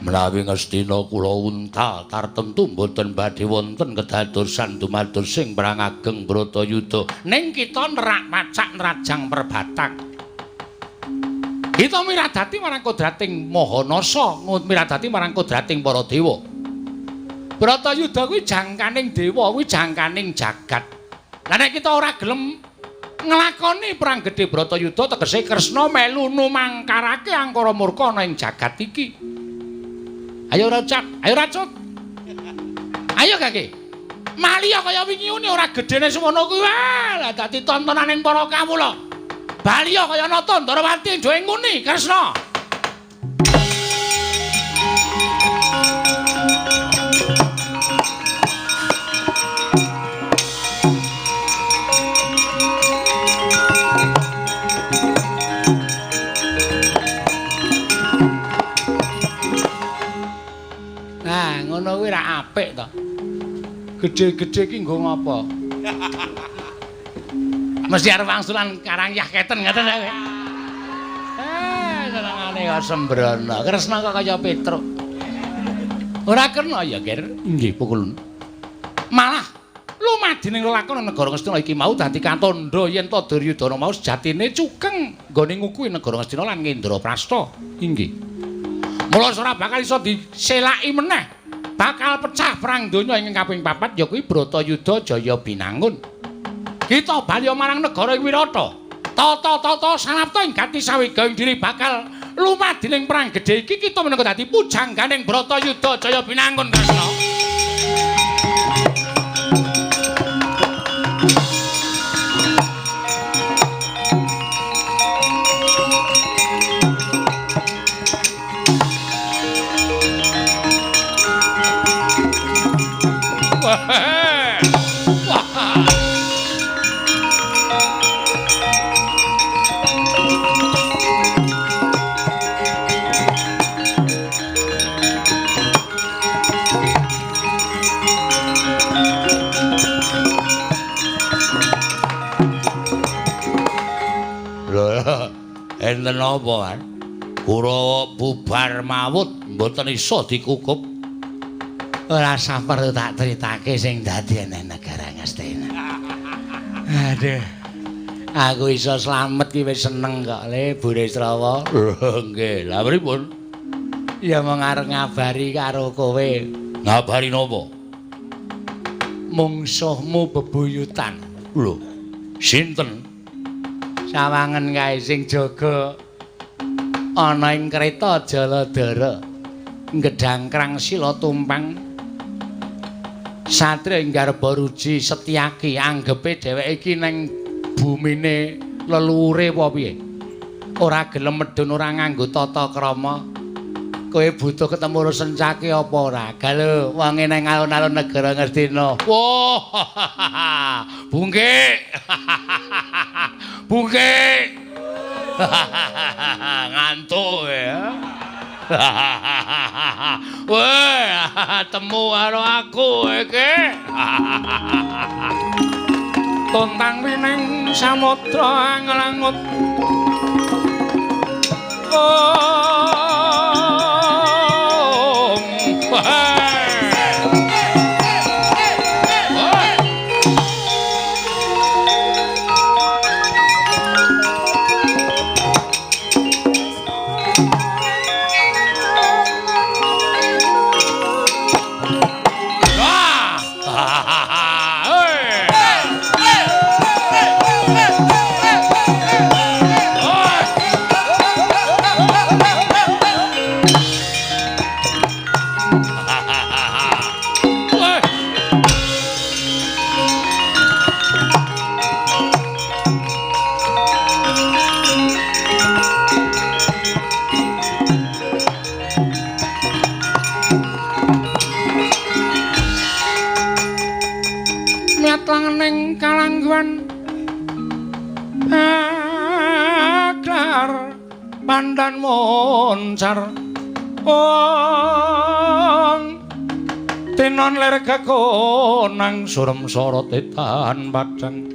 Menawi Ngastina kula untal tartemtu mboten badhe wonten kedadosan dumados sing perang ageng Bratayuda. Ning kita nerak pacak nerajang perbatang. Kita miradati marang kodrating Mahanasa, miradati marang kodrating para dewa. Bratayuda kuwi jangkaning dewa, kuwi jangkaning jagat. Lah nek kita ora gelem nglakoni perang gedhe Bratayuda tegese Kresna melu numangkarake angkara murka ana ing jagat iki. Ayo racat, ayo racut. Ayo kake. Maliya kaya wingi uni ora gedhene semono kuwi. Wah, lah dadi tontonaning para kawula. Baliya kaya Nata Ndrawati njoe nguni Kresna. Nah, ngono kuwi ra apik to. Gedhe-gedhe iki nggo ngapa? Mesti arep wangsulan karang yah keten ngoten ta kowe. Eh, senengane kok sembrono. Kresna kok kaya Petruk. Ora kena ya, Ger. Nggih, pukul. Malah lumadining lelakon negara Ngastina iki mau dadi kantandha yen to Duryudana mau sejatine cukeng nggone ngukuhi negara Ngastina lan Ngendraprasta. Inggih. Mula ora bakal iso diselaki meneh. Bakal pecah perang donya ingkang kaping papat ya kuwi Bratayuda Jaya Binangun. Kita bali marang negara Wirata. Tata-tata sanapta ing gati sawiga ing diri bakal lumadining perang gedhe iki kita minangka dadi pujangganing Bratayuda Jaya Binangun Kresna. Wah. Enten apa, Mas? Kurawa bubar mawut mboten iso dikukup. Ora saperlu tak critake sing dadi nang negara Ngastina. Aduh. Aku iso slamet ki wis seneng kok, Le Burisrawa. Nggih, lha pripun? Ya mung arep ngabari karo kowe. Ngabari napa? Mungsuhmu bebuyutan. Lho, sinten? Sawangen kae sing jaga ana ing kreta Jaladara. Gedhangkrang sila tumpang. Satria ing garba ruji Setyaki anggepe dheweke iki ning bumine leluhure apa piye? Ora gelem medhun, ora nganggo tata krama. Kowe butuh ketemu karo Sencaki apa ora? Galo wonge nang alun-alun negara Ngastina. Wah. Bungkik. Bungkik. Ngantuk ya. Weh, temu karo aku iki. Tontang wining samudra anglangut. Om. Pandan moncar ong tinon ler kekonang surem sorot etan padang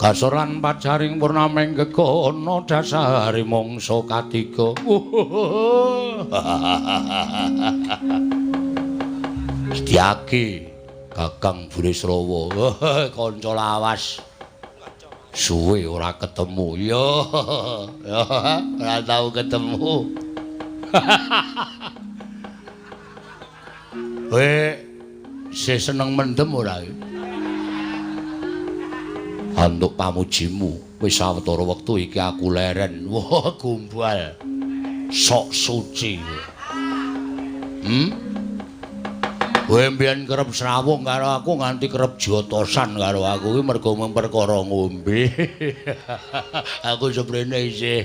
kasor lan pajaring purnaming gegono dasari mangsa katiga. Setyaki Kakang Burisrawa, kanca lawas. Suwe ora ketemu. Yo, ora tau ketemu. Kowe isih seneng mendem ora? Antuk pamujimu, wis sawetara wektu iki aku leren. Wah, gombal. Sok suci. Kowe mbiyen kerep srawung karo aku nganti kerep jotosan karo aku kuwi mergo mung perkara ngombe. Aku seprene isih.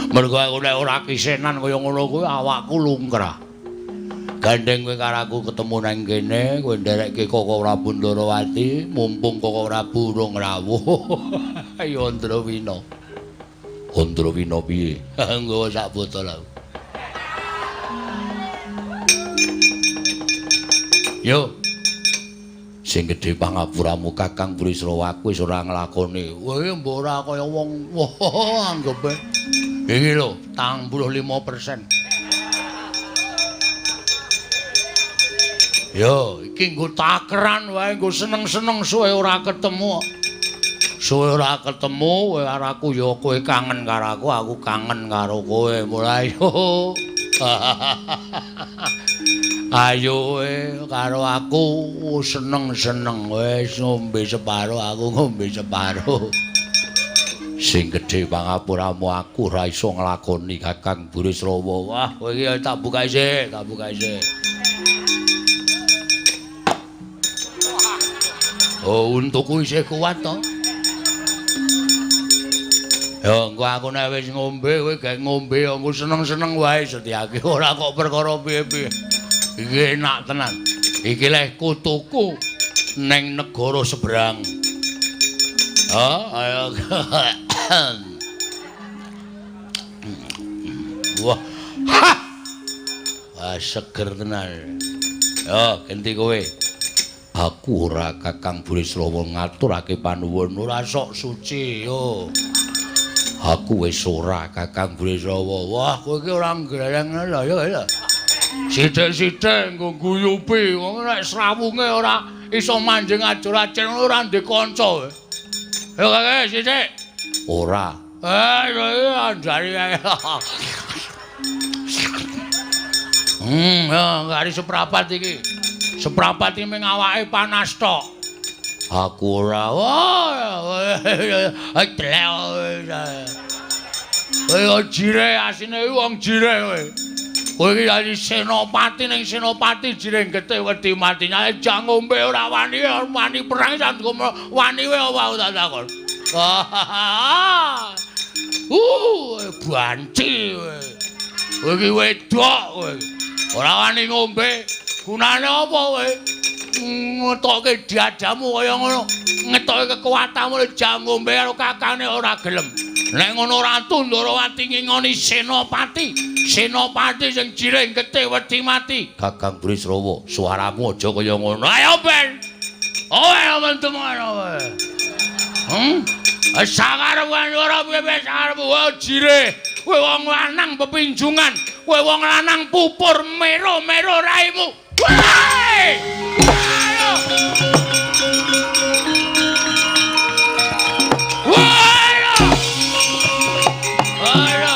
Mergo aku nek ora kisenan kaya ngono kuwi awakku lungkrah. Gandeng kowe karo aku ketemu nang kene, kowe nderekke Koko Prabu Ndorowati, mumpung Koko Prabu urung rawuh. Ayo Andrawina. Andrawina piye? Nggawa sak botol aku. Yo. Sing gedhe pangapuramu Kakang Burisrawa aku wis ora nglakoni. Kowe mbok ora kaya wong wah anggepe. Iki lho, 85%. Yo, iki nggo takeran wae, nggo seneng-seneng suwe ora ketemu. Suwe ora ketemu, kowe karo aku ya kowe kangen karo aku, aku kangen karo kowe. Mulai yo. Ayo karo aku seneng-seneng wis ngombe separo, aku ngombe separo. Sing gedhe pangapuramu aku ora iso nglakoni Kakang Burisrawa. Wah, kowe iki tak buka sik, tak buka sik. Oh, untuku isih kuat to. Ya, engko aku nek wis ngombe, kowe gek ngombe, engko seneng-seneng wae Setyaki. Ora kok perkara piye-piye. Iki enak tenan. Iki leh kutuku neng negara seberang. Oh, ayo. Wah. Ha. Wah, seger tenan. Yo, ganti kowe. Aku ora Kakang Burisrawa ngaturake panuwun, ora sok suci yo. Aku wis ora Kakang Burisrawa. Wah, kowe iki ora ngreleng lho ya. Sithik-sithik nggo guyupi, wong nek srawunge ora iso manjing ajur-ajur ora ndek kanca. Yo Kakang sithik. Ora. Eh, andari ae. Ya kari seprapat iki. Seprapat iki mung awake panas tok. Aku ora. Wah, kowe jire asine wong jire kowe. Kowe iki dadi senopati ning senopati jire getih wedi mati. Nyajak ngombe ora wani, wani perang sak wani wae apa aku tak takon. Banci kowe. Kowe iki wedok kowe. Ora wani ngombe. Gunane apa kowe? Ngetokke dadamu kaya ngono. Ngetokke kekuatanmu jang ngombe karo kakane ora gelem. Nek ngono Ratu Ndorowati ngingoni senopati. Senopati sing jireh getih wedi mati. Kakang Burisrawa, suaramu aja kaya ngono. Ayo ben. Ayo mendem ngono kowe. Sakarepmu ora piye sakarepmu jireh. Kowe wong lanang pepinjungan, kowe wong lanang pupur mero-mero raimu. Woi! Ayo! Woi! Ayo!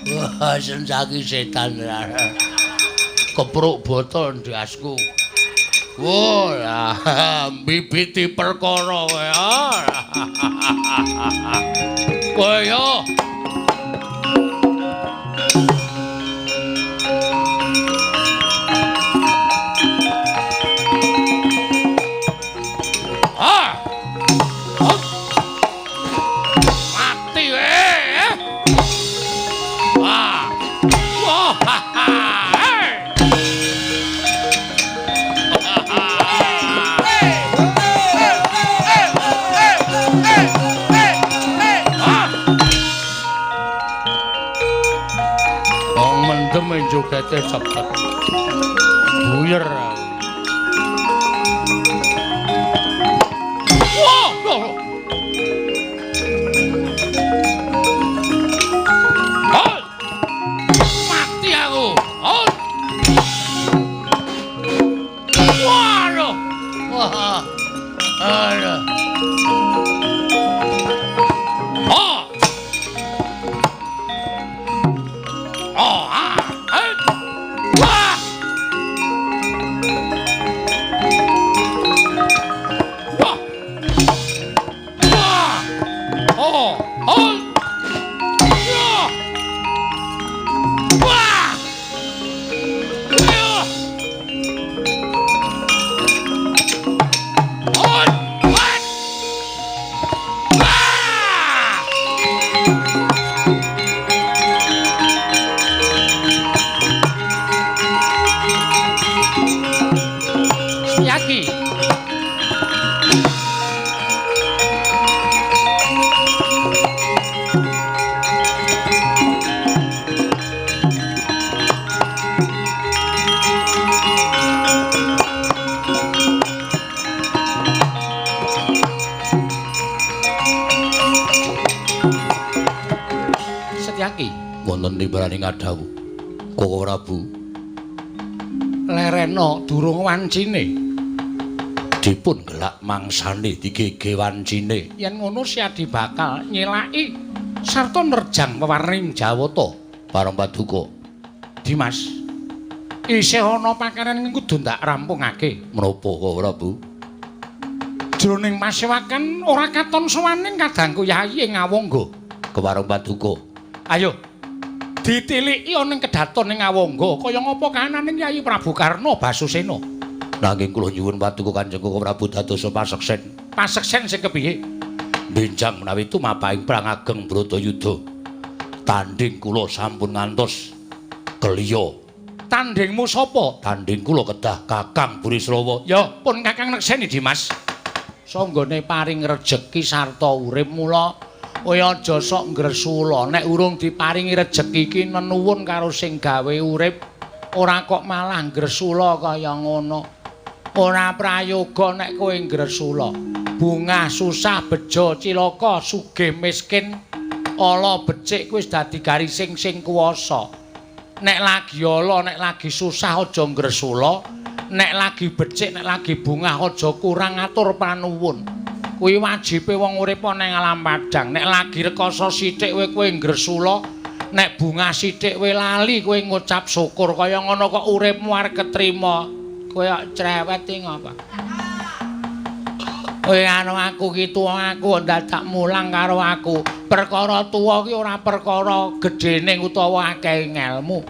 Wah, sensaki setan. Kepruk botol ndasku. Wah, mbibiti perkara kowe. Kowe yo. Jogete cepet. Buyer. Wah, mati aku. Wah, wah. Aduh. Wonten timbalane ngadhawuh Koko Prabu. Lerena durung wancine. Dipun gelak mangsane digege wancine. Yen ngono Siadi bakal nyelaki sarta nerjang pewarning Jawata. Parang paduka. Dimas, isih ana pakaran ing kudu ndak rampungake. Menapa Koko Prabu? Jroning pasewakan ora katon sowaning kadangku Yayi ing Awangga. Kepareng paduka. Ayo ditiliki ana ing kedaton ing Awangga kaya ngapa kahanane Yayi Prabu Karna Basusena. Nanging kula nyuwun paduka Kanjeng Koko Prabu dadosa paseksen. Paseksen sing kepiye? Benjang menawi tumapahing perang ageng Bratayuda. Tanding kula sampun ngantos keliya Tandhingmu sapa? Tandhing kula kedah Kakang Burisrawa. Ya, pun Kakang nekseni Dimas. Sanggone paring rejeki sarta urip mula kowe aja sok ngresula. Nek urung diparingi rejeki iki nenuwun karo sing gawe urip, ora kok malah ngresula kaya ngono. Ora prayoga nek kowe ngresula. Bungah susah bejo cilaka sugih miskin ala becik kuwi wis dadi garising sing kuwasa. Nek lagi ala, nek lagi susah aja ngresula, nek lagi becik, nek lagi bungah aja kurang atur panuwun. Kuwi wajibe wong urip ana ing alam padhang. Nek lagi rekoso sithik kowe ngresula, nek bungah sithik kowe lali kowe ngucap syukur. Kaya ngono kok uripmu arep ketrima. Kowe kok cerewet iki ngapa? Kowe anu aku ki tuwa aku dadak mulang karo aku. Perkara tuwa ki ora perkara gedhene utawa akeh ngelmu.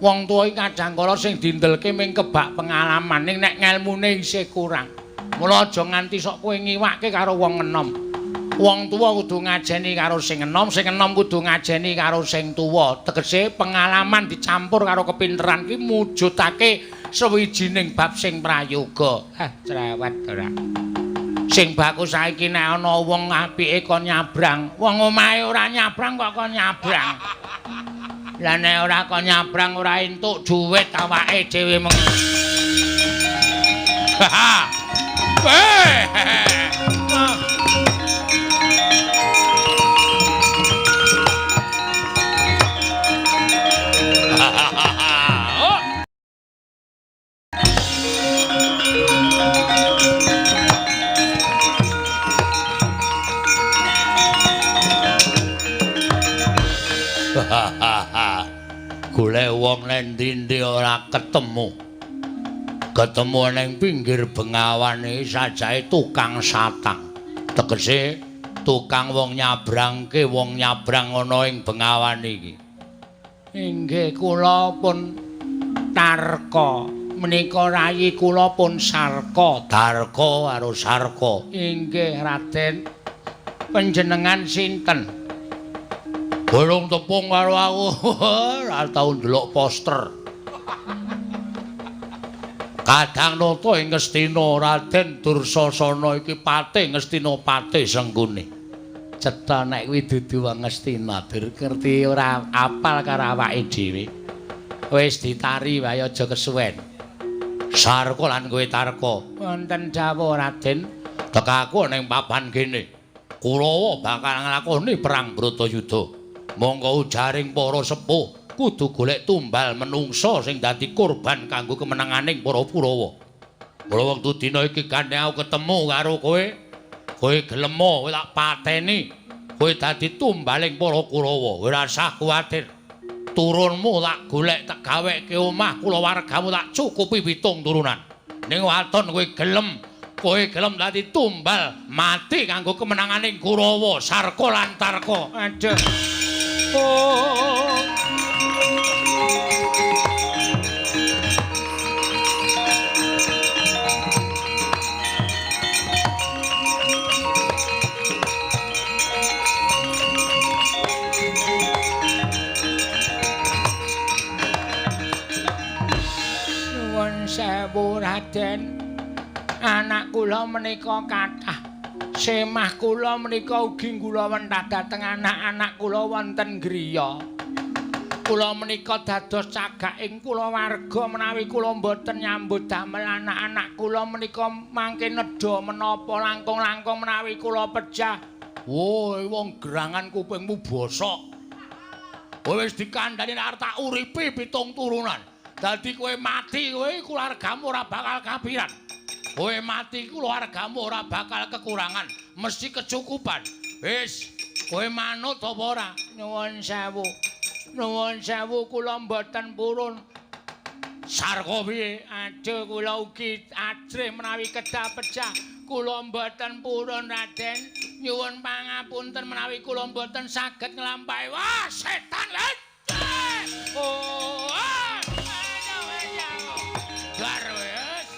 Wong tuwa iki kadang kala sing dindelke ming kebak pengalaman, ning nek ngelmune isih kurang. Mula aja nganti sok kowe ngiwake karo wong enom. Wong tuwa kudu ngajeni karo sing enom, sing enom kudu ngajeni karo sing tuwa. Tegese pengalaman dicampur karo kepinteran ki mujudake sawijining bab sing prayoga. Hah, cerewet ora. Sing baku saiki nek ana wong apike kon nyabrang, wong omahe ora nyabrang kok kon nyabrang. Lah nek ora kon nyabrang ora entuk dhuwit awake dhewe meng. Golek wong nang ndi-ndi ora ketemu. Ketemu ning pinggir bengawan iki sajae tukang satang. Tegese tukang wong nyabrangke wong nyabrang ana ing bengawan iki. Inggih kula pun Tarka. Menika rayi kula pun Sarka. Darka karo Sarka. Inggih Raden. Panjenengan sinten? Bolong tepung karo aku, ora tau ndelok poster. Kadang nata ing Ngastina Raden Dursasana iki patih Ngastina patih Sengkuni. Cetha nek kuwi dudu wong Ngastina, dur ngerti ora apal karo awake dhewe. Wis ditari wae aja kesuwen. Sarka lan kowe Tarka. Wonten dawuh Raden, tekaku ning papan kene. Kurawa bakal nglakoni perang Bratayuda. Monggo ujaring para sepuh kudu golek tumbal menungsa sing dadi korban kanggo kemenanganing para Kurawa. Mula wektu dina iki gandeng aku ketemu karo kowe, kowe gelem kowe tak pateni, kowe dadi tumbaling para Kurawa. Ora usah kuwatir. Turunmu tak golek tak gaweke omah kulawargamu tak cukupi 7 turunan. Ning waton kowe gelem dadi tumbal mati kanggo kemenanganing Kurawa, Sarka lan Tarka. Aduh. Oh. Nuwun sewu Raden. Anak kula menika kathah. Semah kula menika ugi nggulawentah dhateng anak-anak kula wonten griya. Kula menika dados cagaking kulawarga menawi kula mboten nyambut damel anak-anak kula menika mangke nedha menapa langkung-langkung menawi kula pejah. Woi, wong gerangan kupingmu bosok. Kowe wis dikandhani nek arep tak uripi 7 turunan. Dadi kowe mati kowe keluargamu ora bakal kapiran. Kowe mati keluargamu ora bakal kekurangan, mesti kecukupan. Wis, kowe manut apa ora? Nuwun sewu. Nuwun sewu kula mboten purun. Sarka piye? Aduh kula ugi ajrih menawi kedah pejah. Kula mboten purun Raden. Nyuwun pangapunten menawi kula mboten saged nglampahi. Wah, setan lho. Oh. Bar wis.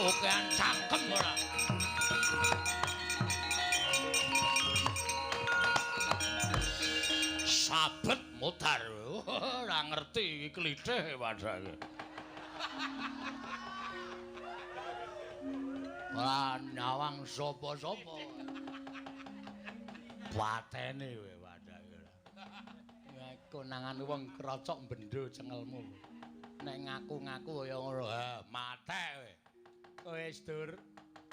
Okean cangkem ora. Sabet modar. Ora ngerti iki klithih padahal. Ora nyawang sapa-sapa. Patene kowe padahal. Konangan wong krocok bendo cengelmu. Nek ngaku-ngaku kaya ngono, ha matek kowe. Wis dur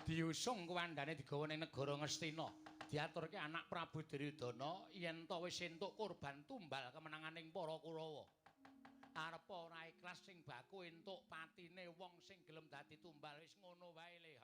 diusung kuwandane digawa ning negara Ngastina. Diaturke anak Prabu Duryudana yen to wis entuk korban tumbal kemenanganing para Kurawa. Arep ora ikhlas sing baku entuk patine wong sing gelem dadi tumbal wis ngono wae le.